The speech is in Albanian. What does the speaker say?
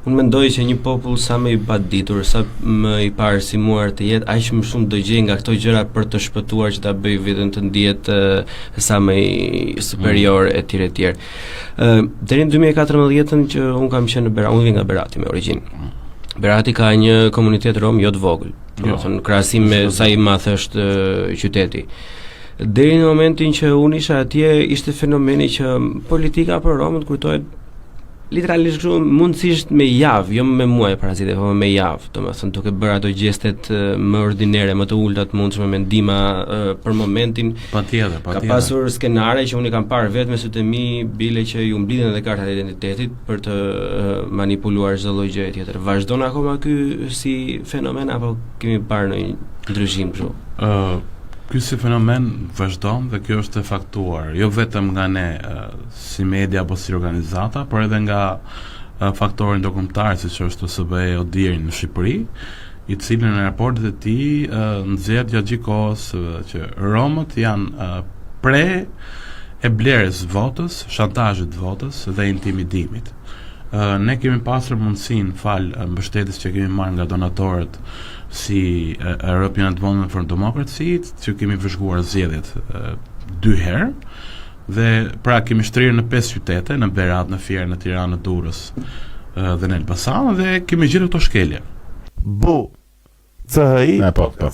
Unë mendoj që një popull sa më i paditur, sa më i paarsimuar të jetë, aq më shumë do gjejë nga këto gjëra për të shpëtuar që ta bëjë veten të ndihet sa më i superior mm. etj etj. Ë deri në 2014-ën që unë kam qenë në Berat, unë vij nga Berati me origjinë. Mm. Berati ka një komunitet rom jo të vogël. Jo. Domethënë në krahasim me sa i madh është qyteti. Deri në momentin që unë isha atje, ishte fenomeni që politika për romët kujtohet literalisht kështu mundësisht me javë, jo me muaj para zgjedhjeve, po me javë, domethënë duke bërë ato gjestet më ordinere, më të ulëta të mundshme me ndihma për momentin. Patjetër, patjetër. Ka pasur skenare që unë i kam parë vetë me sytë e mi, bile që ju mblidhen edhe kartat e identitetit për të manipuluar çdo lloj gjëje tjetër. Vazhdon akoma ky si fenomen apo kemi parë ndonjë ndryshim kështu? Ë uh, ky si fenomen vazhdon dhe kjo është e faktuar, jo vetëm nga ne si media apo si organizata, por edhe nga faktori ndërkombëtar siç është OSBE ODIHR në Shqipëri, i cili në raportet e tij nxjerr gjatë gjithë kohës që romët janë pre e blerjes votës, shantazhit të votës dhe intimidimit. Ne kemi pasur mundësinë falë mbështetjes që kemi marrë nga donatorët si European Endowment for Democracy, që kemi vëzhguar zgjedhjet dy herë dhe pra kemi shtrirë në pesë qytete, në Berat, në Fier, në Tiranë, në Durrës dhe në Elbasan dhe kemi gjetur këto shkelje. Bu C H I Po, po.